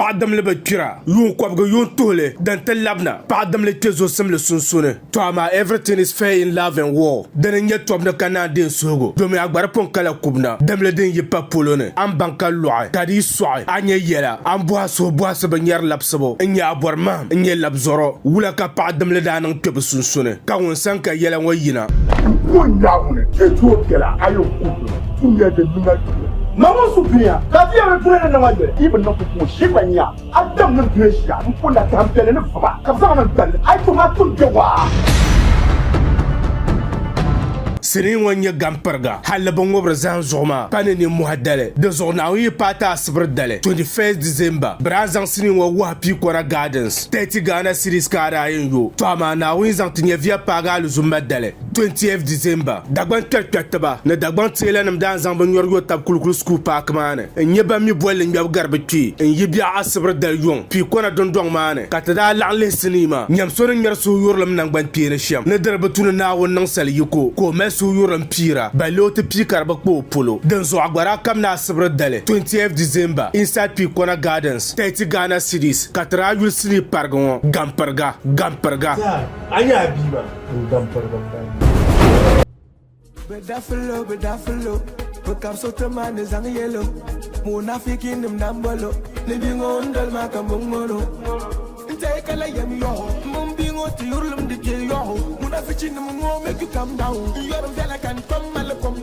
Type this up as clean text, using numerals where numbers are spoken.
Paɣa dimli bi kpira yuun kɔbigi yuun tuhili din ti labina paɣa dimli kpe zosimli sunsuuni. To amaa everything is fair in love and war dini n-nyɛ tɔbu ni ka naan deei suhigu domi a gba di pun kala kubna dimli din yi pa polo ni a ni baŋ ka lɔɣi ka di yi sɔɣi a nya yɛla a ni bɔhi a suhu bɔhisi bi nyari labisibu n-nyɛ a bɔri mahim n-nyɛ labizɔrɔ wula ka paɣa dimli daa niŋ kpe bɛ sunsuni ka ŋun sani ka yɛla ŋɔ yina. M po Naawuni ti tooi biɛla a yɛn ku dini tumya din niŋ a yuli. Ma ŋun su dunia ka ti yɛn bi dunia ni niŋ a yuli, yi bi niŋ pupuŋɔ shee gba nya a dam ni dunia ʒiya m po na tahimpiɛlli ni vuba ka bɛ zaŋ niŋ gballi a yi tum a tum bɛ waa. Sinii ŋɔ n-nyɛ gampiriga hal ni bɛ ŋubiri zahim zuɣu maa pa ni ninmɔhi dali. Di zuɣu Naawuni yi paai ti asibiri dali, 21st December, bɛ daa zaŋ sinii ŋɔ wahi Piikɔna Gardens, 30 Ghana cedis ka a daa yɛn yo. Tɔ amaa Naawuni zaŋ ti nyɛviya paagi alizumma dali, 20th December. Dagbaŋ kpɛrikpɛritiba ni Dagbaŋ teelanima daa zaŋ bɛ nyɔri yo tab Kulikuli School paaki maa ni n-nyɛ ban mi bolli ŋmɛbu gari bɛ kpee n-yi biɛɣu asibiri dali yuŋ Piikɔna dundɔŋ maa ni ka ti daa laɣim lihi sinii maa. Nyam so ni ŋmɛri suhuyurilim naŋgbankpeeni shɛm ni di di bi tu ni Naawuni niŋ sali yiko ka o mali suhuyurilim piira, balle o ti pii ka di bi kpa o polo. Dinzuɣu a gba daa kamina asibiri dali, 20th December, inside Piikɔna Gardens, 30 Ghana cedis, ka ti daa yuli sinii parigi ŋɔ, Gampiriga, Gampiriga. Zaa, a nyɛ a bia maa? N gampiriga m-bala maa. Bɛ dafilo, bɛ dafilo, bɛ kabi so ti ma ni zaŋ yɛlo. Munafiki nim na m-bolo, ni bia ŋɔ n-doli ma ka m bi ŋɔro. N teei ka la yɛm yɔɣu, m mini bia ŋɔ ti yurilim di kpe yɔɣu. Munafichi nim ŋɔ make you calm down, n yɔri n viɛla ka n tom mali kom.